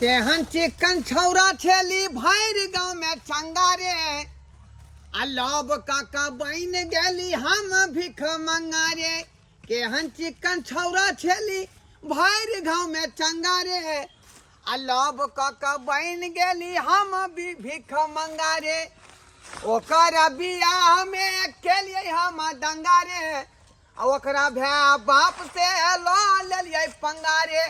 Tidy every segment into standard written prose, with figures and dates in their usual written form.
केहन चिकन छौरा छेली भरि गाँव में चंगा रे, आ लव काका बन गेली हम भीख मंगा रे। केहन चिकन छौरा छेली भरि गाँव में चंगा रे, आ लव काका बन गेली हम भी भीख मंगा रे। ओकर बियाह में केलियै हम दंगा रे, आ ओकरा भाय बाप से लऽ लेलियै पंगा रे।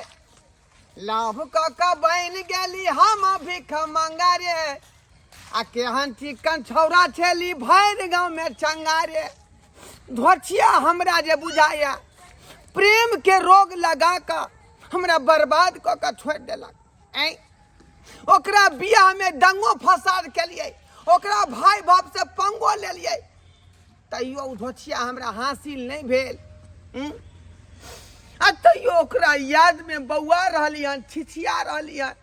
लाभ कऽ कऽ बनि गेली हम भीख मंगा रे, आ केहन चिकन छौरा छेली भरि गाँवमे चंगा रे। धोछिया हमरा जे बुझाया प्रेम के रोग लगा कऽ हमरा बर्बाद कऽ कऽ छोड़ि देलक। ऐं ओकरा बियाहमे दंगो फसाद केलियै, ओकरा भाय बाप से पंगो लेलियै, तैयो ओ धोछिया हमरा हासिल नहि भेल। आ तैयो ओकरा यादमे बौआ रहली हन, छिछिया रहली हन,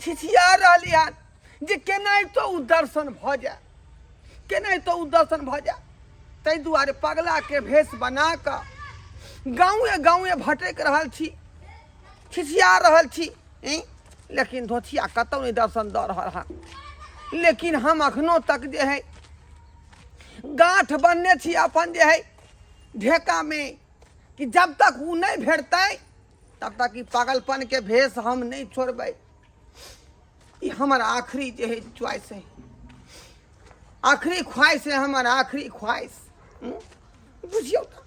छिछिया रहली हन जे केनाहितो ओ दर्शन भऽ जाय, केनाहितो ओ दर्शन भऽ जाय। ताहि दुआरे पगलाके भेष बना कऽ गाँवे गाँवे भटकि रहल छी, छिछिया रहल छी, लेकिन धोछिया कतहु नहि दर्शन दऽ रहल हन। लेकिन हम अखनो तक जे है गाँठ बन्हने छी अपन जे है ढेकामे कि जब तक ओ नहि भेटतै तब तक ई पागलपनके भेष हम नहि छोड़बै। ई हमर आखिरी जे है च्वाइस है, आखिरी ख्वाहिश है, हमर आखिरी ख्वाहिश। बुझियौ तऽ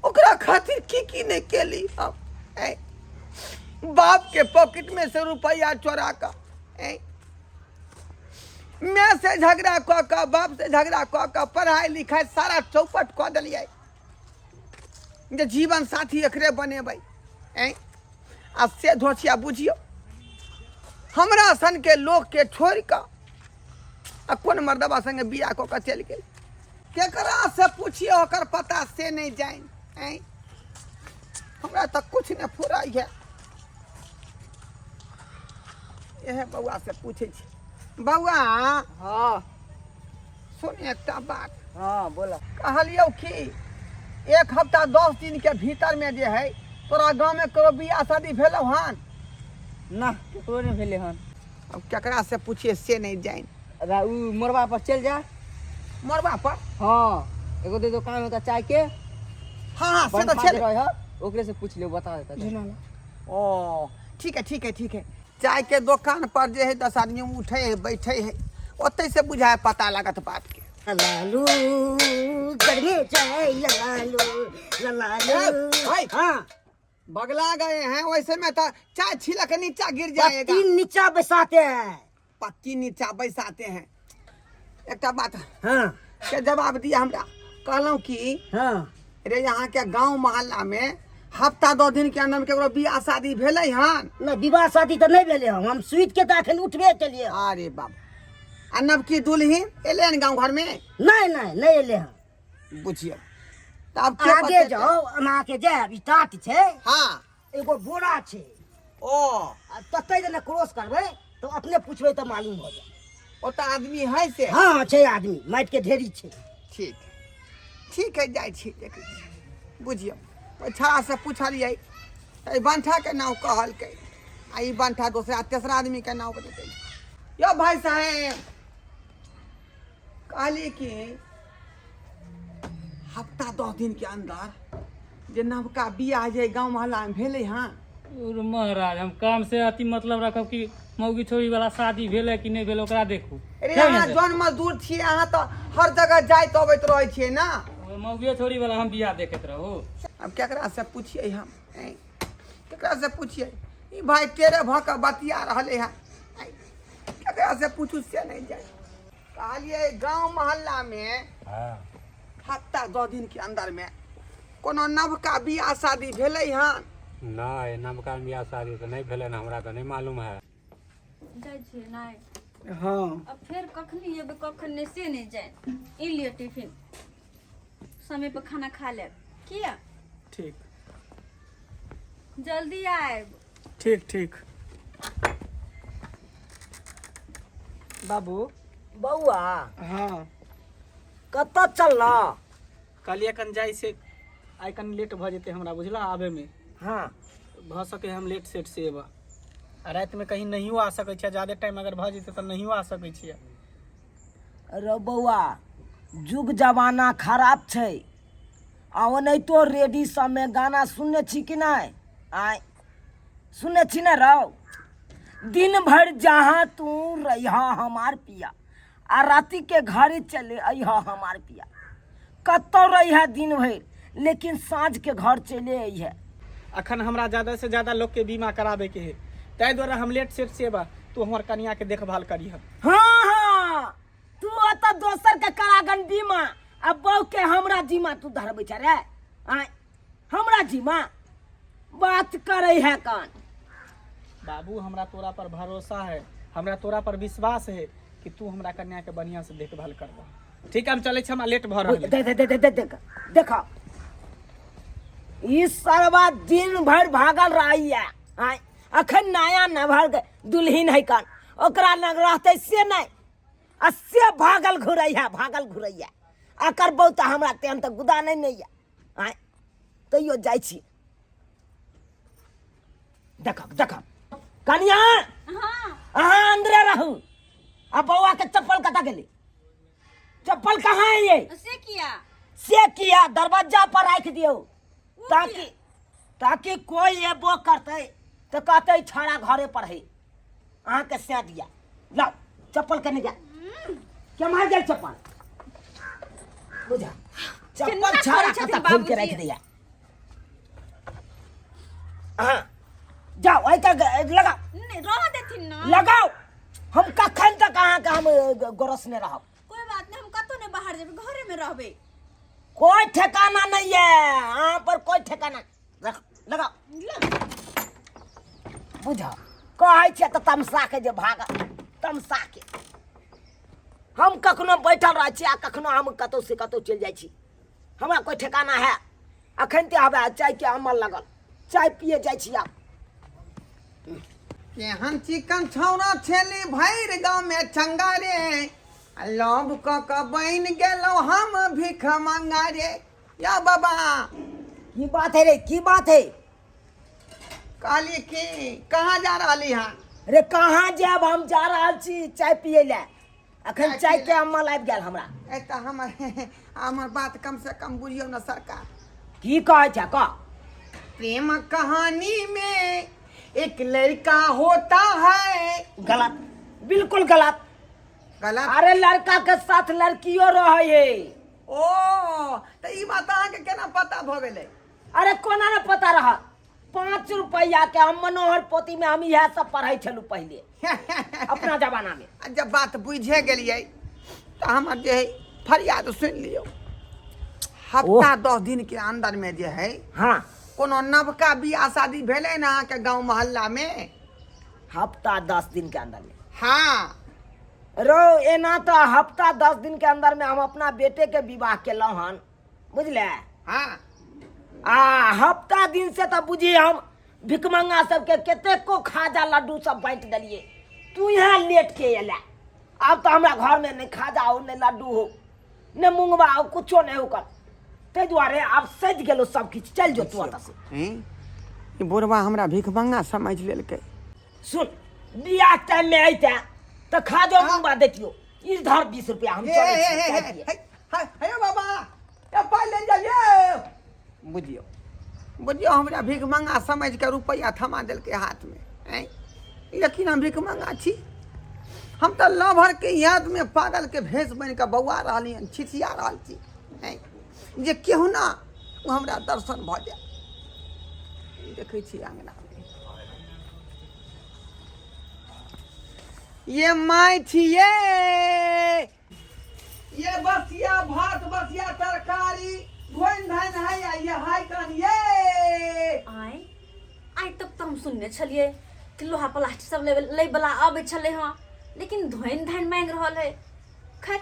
ओकरा खातिर की की नहि केली हम। बाप के पॉकेट में से रुपया चोरा कऽ, माय से झगड़ा कऽ कऽ, बाप से झगड़ा कऽ कऽ पढ़ाई लिखाई सारा चौपट कऽ देलियै जे जीवन साथी एकरे बनेबै। आ से धोछिया बुझियौ हमरा सन के लोक के छोड़ि कऽ आ कोन मर्दबा संगे बियाह कऽ कऽ चलि गेल, केकरा से पूछिए ओकर पता से नहि जानि। हमरा तऽ कुछ नहि फुराइए। इएह बौआ से पूछै छी। बौआ। हाँ। सुन एकटा बात। हाँ बोला। कहलियौ कि एक हफ्ता 10 दिन के भीतर में जे है तोरा गाँव में ककरो बियाह शादी भेलौ हन? ना, केकरो नहीं भेलै हन। अब केकरा से पूछिए से नहीं जानि। अरे उ मोरबा पर चल जा। मोरबा पर? हाँ, एगो दे दुकान होता चाय के। हाँ हाँ से तो बनफा छे। जे रहे है, ओकरे से पूछ ले, बता देता। ओ ठीक है ठीक है ठीक है। चाय के दुकान पर जे है 10 आदमी उठे है बैठे है, ओतै से बुझाए पता लागत बात के। लालू गर्मी चाय लालू लालू। भाई। हाँ। बगला गए हैं वैसे में तो चाय छिलक नीचा गिर जाएगा। पत्ती नीचा बैसाते हैं। पत्ती नीचा बैसाते हैं। एकटा बात। हाँ। के जवाब दिया हमरा। कहलहुँ कि हाँ। रे यहाँ के गांव मोहल्ला में हफ्ता 2 दिन के अंदर केकरो बियाह शादी भेलै हन? ना, विवाह शादी तऽ नहि भेलै हन, हम सुति के तऽ अखन उठबे केलियै। अरे बाप, आ नवकी दुल्हिन एलै हन गांव घर में? नहीं नहीं नहीं एलै हन। बुझियौ तऽ आब के आगे बतेतै? जाओ, अहाँ के जायब, ई टाट छै। हाँ। एगो बोरा छै। ओ। आ ततै जे क्रॉस करबै तऽ अपने पूछबै तऽ मालूम भऽ जायत। ओतऽ आदमी है से? हाँ छै आदमी, माटि के ढेरी छै। ठीक ठीक है, जाइ छी देखै छी। बुझियौ ओहि छड़ा से पूछलियै तऽ ई बंठा के नाम कहलकै, आ ई बंठा दोसरा तेसरा आदमी के नाम बतेतै। यौ भाई साहेब, कहली कि हफ्ता 10 दिन के अंदर जे नवका बियाह जे गाँव मोहल्ला में भेलै हँ। उर महाराज, हम काम से अति मतलब रखब कि मौगी छोरी वाला शादी भेलै कि नहि भेलै ओकरा देखू। अरे अहाँ जन मजदूर छियै, अहाँ तऽ हर जगह जाइत अबैत रहै छियै ना। ओ मौगिए छोरी वाला हम बियाह देखैत रहू। अब केकरा से पूछियै हम, ऐं? केकरा से पूछियै? ई भाई टेढ़े भऽ कऽ बतिया रहलै हँ, ऐं? केकरा से पूछू से नहि जानि। कहलियै गाँव मोहल्ला में हाँ। हफ्ता 10 दिन के अंदर में कोनो नवका बियाह शादी भेलै हन? नहि, नवका बियाह शादी तऽ नहि भेलै हन, हमरा तऽ नहि मालूम है। जाइ छियै नहि? हाँ। अब फेर कखनी एबै कखन नहि से नहि जानि। ई लिअ टिफिन, समय पर खाना खा लेब। किया? ठीक। जल्दी आयब। ठीक ठीक। बाबू। बौआ। हाँ। कतऽ चलल? कहलियै कन जाइ से आइ कनि लेट भऽ जेतै हमरा, बुझला, आबैमे। हाँ। भऽ सकै हम लेट सेट से एबऽ आ रातिमे कहीं नहियो आ सकै छियै, जादे टाइम अगर भऽ जेतै तऽ नहियो आ सकै छियै। रौ बौआ, जुग जमाना खराब छै आ ओनाहितो रेडी सबमे गाना सुनने छी कि नहि? आँय, सुनने छी ने रौ? दिन भरि जहाँ तू रहिह हमार पिया, आ राति के घरे चले अइह हमार पिया। कतौ रहिह दिन भरि, लेकिन साँझ के घर चले अइह। अखन हमरा ज्यादा से ज्यादा लोकके बीमा कराबैके है, ताहि दुआरे हम लेट सेट से एबा, तू हमर कनियाके देखभाल करिह। हाँ हाँ, तू ओतऽ दोसर के करागन बीमा आ बहू के हमरा जिम्मा तू धरबै छ रे? आँय, हमरा जिम्मा बात करै है कान। बाबू, हमरा तोरा पर भरोसा है, हमरा तोरा पर विश्वास है कि तू हमरा कन्या के बढ़िया से देखभाल करबा। ठीक है, हम चलै छी, हमरा लेट भऽ रहल है। देख देख देख देख देख देख, ई सरवा दिन भरि भागल रहैया। आँय, अखन नया नभर दुल्हिन है कान, ओकरा लग रहतै से नहि, आ से भागल घुरैया, भागल घुरैया। एकर बहुत हमरा तेहन तऽ गुदा नहि नहि यऽ। आँय, तैयो जाइ छी। देखब देखब कनिया। हाँ। अहाँ अंदरे रहू। आ बौआ के चप्पल कतऽ गेलै? चप्पल कहाँ है ये? से किया? से किया? दरवाजा पर राखि दियौ, ताकि ताकि कोई एबो करतै तऽ कहतै छाड़ा घरे पर है। अहाँके सै दिया। लाओ चप्पल कने जा। केम्हर गेल चप्पल? बुझा चप्पल केना छाड़ा करै छथिन कतऽ खोल के बाबूजी? राखि दिया। हाँ जाओ, ऐ तक लगाओ। नहीं, रह देथिन ना। लगाओ। हम कखन तक अहाँके हम गोरसने रहब। कोई बात नहीं, हम कतौ नहीं बाहर जेबै, घरे में रहबै। कोई ठिकाना नहीं है अहाँ पर, कोई ठिकाना। रख, लगाओ। बुझा कहै छियै तऽ तमसा के जे भाग, तमसा के। हम कखनो बैठल रहै छी आ कखनो हम कतौ से कतौ चलि जाइ छी, हमरा कोई ठिकाना है? अखन ते हवे चाय के अमल लगल, चाय पिए जाइ छी आब। केहन चिकन छौड़ा छेली भरि गाँव में चंगा रे, आ लव कऽ कऽ बनि गेलहुँ हम भीख मंगा रे। या बाबा, की बात है रे, की बात है? कहली कि कहाँ जा रहली हन? रे कहाँ जायब, हम जा रहल छी चाय पिए ले। अखन चाय चाय पिए के अमल आबि गेल हमरा। ए तऽ हमर हमर बात कम से कम बुझियौ ने सरकार। की कहै छै, कह। प्रेम कहानी में एक लड़का होता है। गलत, बिल्कुल गलत। गलत? अरे लड़का के साथ लड़कियों रहे है। ओ तऽ ई बात अहाँके केना पता भऽ गेलै? अरे कोना ने पता रह, 5 रुपया के हम मनोहर पोती में हम इएह सब पढ़ै छलहुँ पहिले अपना जमाना में। आ जब बात बुझे गेलियै तऽ हमर जे है फरियाद सुनि लियौ। हफ्ता 10 दिन के अंदर में जे है, हाँ, कोनो नवका बियाह शादी भेलै ने अहाँके गाँव मोहल्ला में? हफ्ता 10 दिन के अंदर में? हाँ। रो एना तऽ हफ्ता 10 दिन के अंदर में हम अपना बेटे के विवाह केलहुँ हन, बुझले? हाँ। आ हफ्ता दिन से तऽ बुझी हम भिखमंगा सबके कतेको खाजा लड्डू सब बाँटि देलियै, तू यहाँ लेट के एला। आब तऽ हमरा घरमे नहि खाजा हो, नहि लड्डू हो, नहि मुंगबा हो, कुछो नहि होकर, ताहि दुआरे आब सजि गेलो सब किछु। चलि जो तू एतऽ से। हैं? ई बुढ़वा हमरा भिखमंगा समझ लेलकै। सुन, बियाह टाइम में अइते तऽ खाजो मुंगबा दैतियो। ई धर 20 रुपया, हम हे चलै हे छी हे चाय हे पिए। हे हे हे बाबा, ए पाइ ले जाइए। बुझियौ बुझियौ, हमरा भिखमंगा समझ के रुपैआ थमा देलकै हाथ में। हैं? लेकिन हम भिखमंगा छी? हम तऽ लभर के याद में पागल के भेष बनि कऽ बौआ रहलियनि, छिछिया रहल छी, हैं? जे केहुना ओ हमरा दर्शन भऽ जाय। देखै छी अंगना में ये my छियै, ये बसिया भात बसिया तरकारी धोइन धाइन है या ये हाय कान ये। आय आइ तक तऽ हम सुनने छलियै कि लोहा प्लास्टिक सब लै लै बला अबै छलै हँ, लेकिन धोइन धाइन मांगि रहल है। खैर,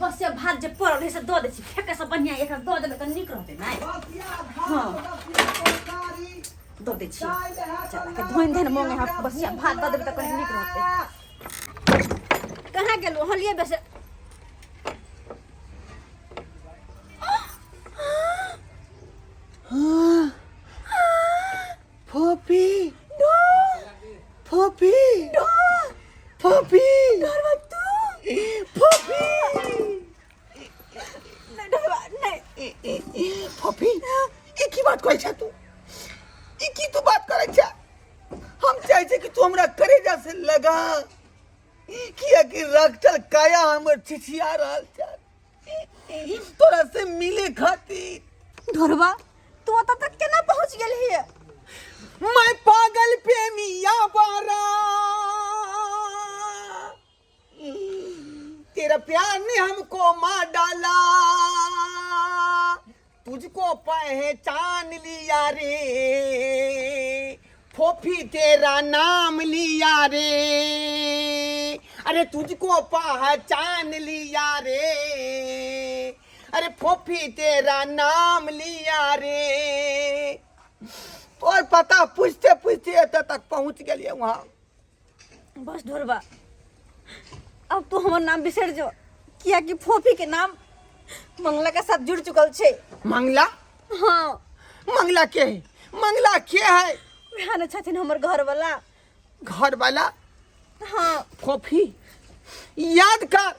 बसिया भात जे पड़ल है से दऽ दै छी, फेकै से बढ़िआँ एकरा दऽ देबै तऽ नीक रहतै ने। बसिया भात हाँ। बसिया तरकारी दऽ दै छी। दालि है चल, तऽ धोइन धाइन मांगे है, बसिया भात दऽ देबै तऽ कनि नीक रहतै। कहाँ गेलहुँ हलिए बेसे? फोफी। फोफी, फोफी, तू फोफी, नहीं ढोरबा नहीं। फोफी, ई की बात कहै छै तू? ई की तू बात करै छै? हम चाहै छै कि तू हमरा करेजा से लगा, कियाकि रखल काया हमर छिछिया रहल छै तोरा से मिले खातिर। ढोरबा, तू ओतऽ तक केना पहुँच गेलही? मैं पागल प्रेमिया बारा, तेरा प्यार ने हमको मार डाला, तुझको पहचान लिया रे फोफी, तेरा नाम लिया रे, अरे तुझको पहचान लिया रे, अरे फोफी तेरा नाम लिया रे। तोर पता पूछते पूछते एतऽ तक पहुँच गेलियै वहाँ। बस ढोरबा, अब तू हमर नाम बिसरि जो, कियाकि फोफी के नाम मंगला के साथ जुड़ चुकल छै। मंगला? हाँ। मंगला के है? मंगला के है? वएह ने छथिन हमर घर वाला। घर वाला? हाँ। फोफी, याद कर,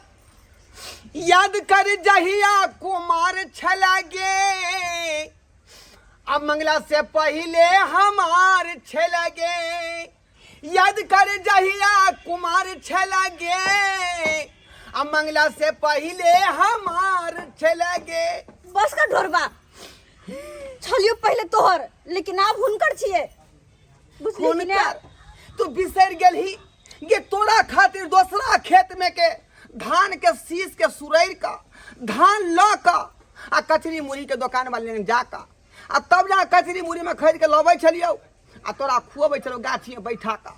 याद कर जहिया कुमार छला गे, अब मंगला से पहले हमार छला गे। याद कर जहिया कुमार छला गे, अब मंगला से पहले हमार छला गे। बस का ढोरबा, छलियो पहले तोहर, लेकिन आब हुनकर छियै, बुझली कि हुनकर? तू बिसरि गेलही ये तोरा खातिर दोसरा खेत में के धान के शीश के सुरैर का धान ल क आ कचरी मुरही के दोकान वाले लग जा क आ तब जा कचरी मुरही में खरीद के लबै छलियौ आ तोरा खुअबै छलौ गाछी में बैठा क,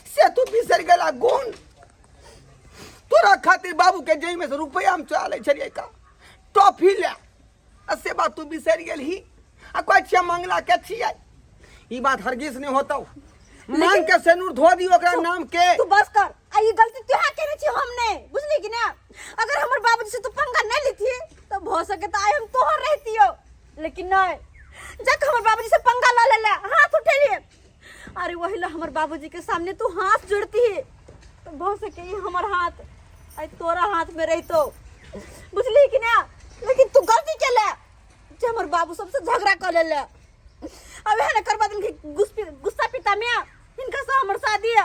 से तू बिसरि गेला गुण? तोरा खातिर बाबू के जेब में से रुपया हम चुरा लै छलियै का टॉफी ले, आ से बात तू बिसरि गेलही आ कहै छियै मंगला के छियै। ई बात हरगिज नहि होतौ। मांग के सेनूर धो दियो ओकरा नाम के। तू बस कर, आ ई गलती तू केने छी, हम नहीं, बुझली कि ना? अगर हमर बाबूजी से तू पंगा नहीं लेती तो भ सके तो आइ हम तोहर रहतियो, लेकिन नहीं, जब हमर बाबूजी से पंगा ला ले, हाथ उठेलिए, अरे वही ला हमर बाबूजी के सामने तू हाथ जोड़ती है तो भ सके ई हमर हाथ आइ तोरा हाथ में रहितो, बुझली कि ना? लेकिन तू गलती केले जे हमर बाबू सबसे झगड़ा कर लेले। अब एहन करबा दिन गुस्सा पिता में हिनका से हमर शादी है,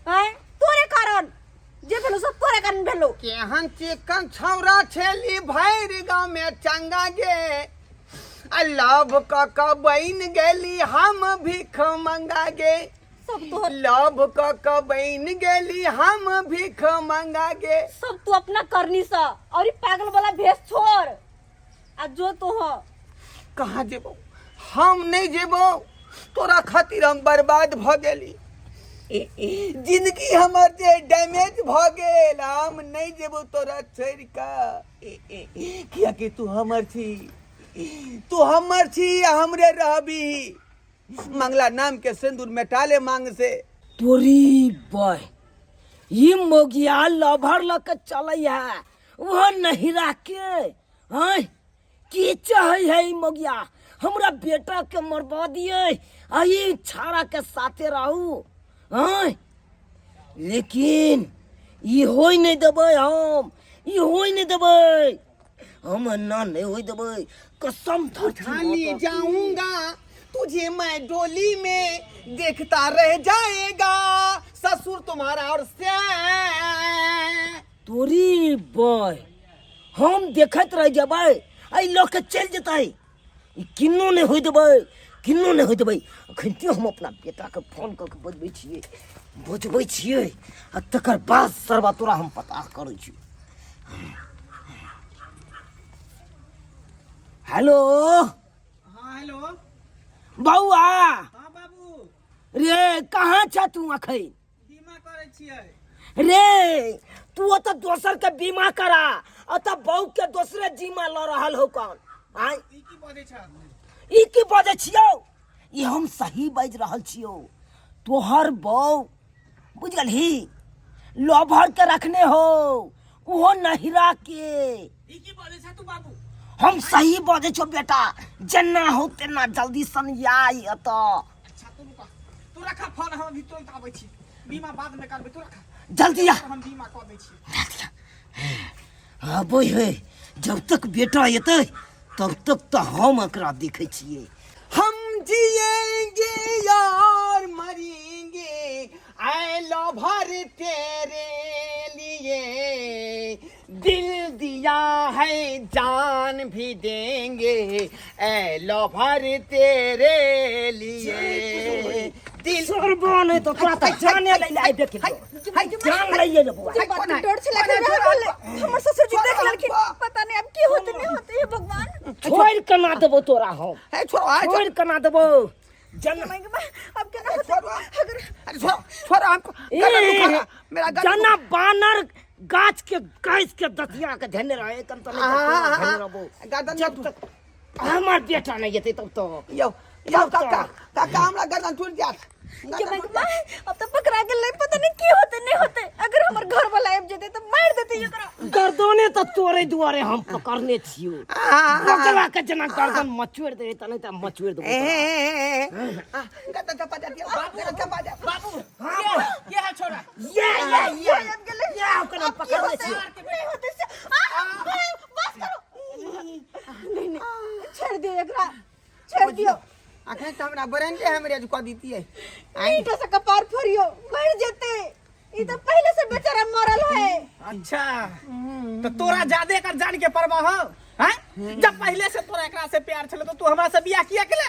आँय तोरे कारण जे भेलो सब तोरे कारण भेलो। केहन चिकन छौरा छेली भैर गाँव में चंगा गे, आ लव क क बन गेली हम भीख मंगा गे। सब तोहर लव क क बन गेली हम भीख मंगा गे। सब तू अपना करनी सा और ई पागल वाला भेष छोड़ आ जो तो हो। कहाँ जेबो? हम नहीं जेबो, तोरा खातिर हम बर्बाद भ गेली, जिंदगी हमर जे डैमेज भ गेल। हम नहीं जेबो तोरा छोड़ के, कियाकि तू हमर छी, तू हमर छी आ हमरे रहबी। मंगला नाम के सिंदूर मेटाले मांग से। तोरी बॉय, ई मोगिया लभर ल के चलै है वह नहिरा के हैं। की चाहे है ई मोगिया? हमरा बेटा के मरवा दिए आ ई छाड़ा के साथे रहू हैं। लेकिन ई होय नहीं देबै हम, ई होय नहीं देबै हम, ना नहीं होय देबै कसम धरती उठा ले माता की। जाऊंगा तुझे मैं डोली में, देखता रह जाएगा ससुर तुम्हारा और से। तोरी बॉय, हम देखैत रह जेबै, एहि लऽ के चलि जेतै। ई किन्नो नहि होय देबै, किन्नो नहि होय देबै। अखन हम अपना बेटाके फोन कऽ के बजबै छियै, बजबै छियै आ तकर बाद सरबा तोरा हम पता करै छी। हेलो। हाँ, हेलो। बौआ। हाँ बाबू। रे, कहाँ छ तू अखन? बीमा करै छियै। रे, तू ओतऽ दोसर के बीमा करा, ओतऽ बहू के दोसरे जिम्मा लऽ रहल हो कौन आय? ई की बजै छ? ई की बजै छियौ? ई हम सही बाजि रहल छियौ। तोहर बहू बुझ गेलही लभर के रखने हो, ओहो नहिरा के। ई की बजै छ तू बाबू? हम सही बजै छौ बेटा, जेना हो तेना जल्दी सन आइ एतऽ। अच्छा, तू रुका, तू रखा फोन, हम अभी तुरंत आबै। आबै छी बीमा बाद में करबै तू रख जल्दी आ हम बीमा कऽ दै छी आबै है जब तक बेटा एतै तब तक तऽ हम एकरा देखै छियै हम जिएंगे यार मरेंगे आए भर तेरे लिए दिल दिया है जान भी देंगे ऐ भर तेरे लिए दिल सरबा नहि तऽ तोरा तऽ जाने लै ले आबि गेल जान लै ले बौआ हाय, कोन है? डर छला कोन है? के छोड़ो हमको। हमर ससुर जी देख छोड़ो लेलखिन हमको। पता नहीं अब की होते नहीं होते हे भगवान छोड़ि केना देबौ तोरा हम है छोड़ो है छोड़ि केना देबौ जना अब केना होते छोड़ो अगर अरे छोड़ो छोड़ो हमको गला दुखा रहा, मेरा गला जना बानर गाछ के गाछ के दतिया के धेने रहे कम तो नहीं हाँ, धेने रहबो गर्दन जब तक हमर बेटा नहीं एतै तब तक यौ यौ काका काका हमरा गर्दन टूट जात के मैं अब तो पकड़ा गेल पता नहीं की होते नहीं होते अगर हमर घर वाला आबि जेते तो मार देते एकरा गर्दने तऽ तोरे दुआरे हम पकड़ने छियौ बगला के जेना गर्दन मचोड़ि दे तऽ नहि तऽ मचोड़ि देबौ तोरा। गर्दन चपा जाती है गर्दन चपा जा बाबू के है छोरा ये ये ये ये ओकरा पकड़ने छियौ नहीं होते से आ, बस करो नहीं नहीं छोड़ दियो एकरा छोड़ दियो अखन तऽ हमरा ब्रेंडे हेमरेज कऽ दितियै ईंटा से कपार फोड़ियो मर जेते ई तो पहले से बेचारा मरल है अच्छा तो तोरा ज्यादा एकर जान के परवाह हो हैं जब पहले से तोरा एकरा से प्यार छले तो तू हमरा से बियाह किया केले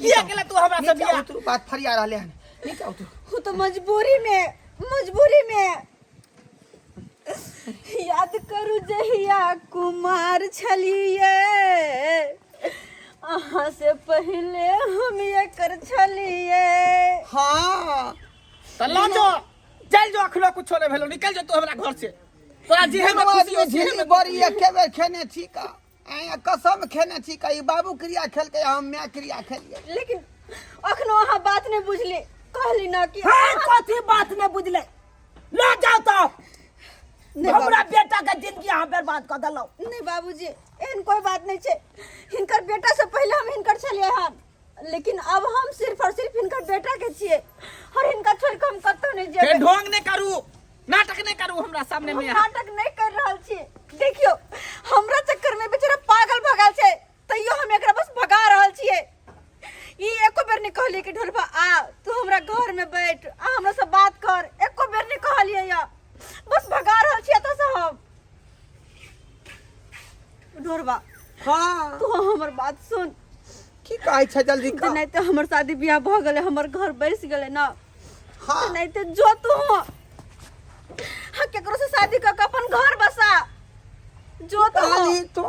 किया केले तू हमरा से नीचा बियाह उतरू बात फरिया रहले हन नीचा उतरू वो तो मजबूरी में मजबूरी में याद करू जहिया कुमार छलिए अहाँ से पहले हम एकर छलिए हाँ तो लो जो चल जो अखनो कुछो नहीं भेलो निकल जो तू हमरा घर से तोरा जेहे में खुशी हो झिल्ली सेहे में बड़ी एके बेर खेने छी का आया कसम खेने छी का ई बाबू क्रिया खेलकै हम माय क्रिया खेलियै लेकिन अखनो अहाँ बात नहीं बुझली कहली ना कि हे कथी बात नहीं बुझले ले जाओ तो नहीं हमरा बेटा के जिंदगी अहाँ बर्बाद कऽ देलहुँ नहीं बाबूजी एहन कोई बात नहीं छै हिनकर बेटा से पहले हम हिनकर छलियै हन लेकिन अब हम सिर्फ और सिर्फ हिनकर बेटा के छियै और हिनका छोड़ के हम कतौ नहीं हे जेबै ढोंग नहीं करू नाटक नहीं करू हमरा सामने हम में नाटक नहीं कर रहल छी देखियो हमरा चक्कर में बेचारा पागल भगल छै तैयो हम एकरा बस भगा रहल छियै ई एको बेर नहीं कहलियै कि ढोलबा आ तू हमरा घर में बैठ आ हमरा से बात कर एको बेर नहीं कहलियै या बस भगा रहल छियै एतऽ से हम ढोरबा हाँ तू हमर बात सुन की कहै छै जल्दी कह नहीं तो हमर शादी ब्याह भऽ गेलै हमर घर बसि गेलै ना हाँ नहीं तो जो तू हाँ केकरो से शादी कऽ के अपन घर बसा जो तू कहली तो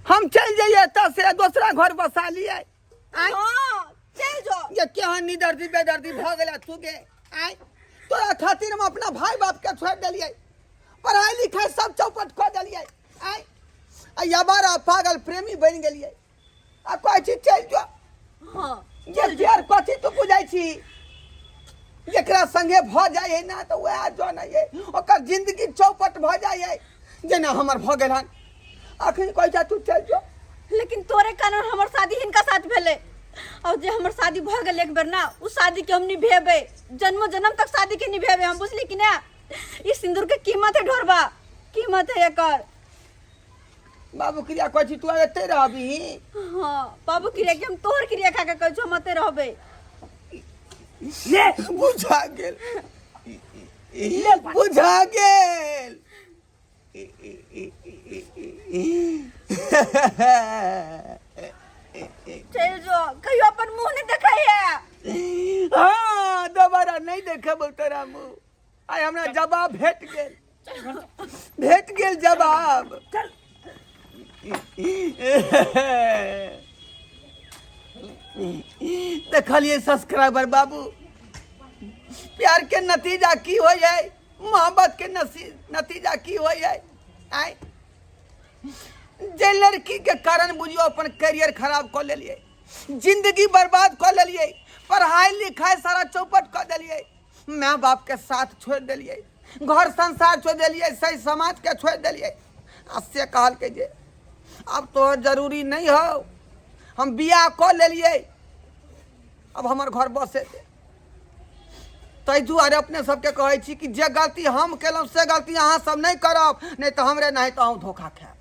हम चलि जइयै एतऽ से दोसरा घर बसा लियै आँय हाँ चल जो ये केहन निदर्दी बेदर्दी भऽ गेलै तू गे आँय तोरा खातिर हम अपना भाई बाप के छोड़ि देलियै पढ़ाई लिखाई सब चौपट कऽ देलियै आँय आ यबारा पागल प्रेमी बनि गेलियै आ कहै छी चलि जो हाँ ये प्यार कथी तू बुझै छी जेकरा संगे भऽ जाइ है ना तऽ वएह जनै है ओकर जिंदगी चौपट भऽ जाइ है जेना हमर भऽ गेल हन अखन कहै छै तू चलि जो लेकिन तोरे कारण हमर शादी हिनका साथ भेलै और जे हमर शादी भऽ गेल एक बेर ना उ शादी के हम निभेबै जन्मो जन्म तक शादी के निभेबै हम बुझली कि ना ई सिंदूर के कीमत है ढोरबा कीमत है एकर बाबू क्रिया कहै छी तू एते रहबही हाँ बाबू क्रिया के हम तोहर क्रिया खा के कहै छौ हम एते रहबै ले बुझा गेल बुझा गेल चलि जो कहियो अपन मुंह नहीं देखै है हाँ दोबारा नहीं देखब तोरा मुँह आइ हमरा जवाब भेट गेल भेट गेल जवाब देखलिए सब्सक्राइबर बाबू प्यार के नतीजा की होइ है मोहब्बत के नतीजा की होइ है आय जे लड़की के कारण बुझियो अपन करियर खराब कऽ लेलिए जिंदगी बर्बाद कऽ लेलिए पढ़ाई लिखाई सारा चौपट कऽ देलिए माय बाप के साथ छोड़ि देलिए घर संसार छोड़ि देलिए सही समाज के छोड़ि देलिए आ से कहलकै जे आब तोहर जरूरी नहि हौ हम बियाह कऽ लेलिए अब हमर घर बसे दे। ताहि दुआरे अपने सबके कहै छी कि जे गलती हम केलहुँ से गलती अहाँ सब नहि करब, नहि तऽ हमरे नहि तऽ अहूँ धोखा खायब।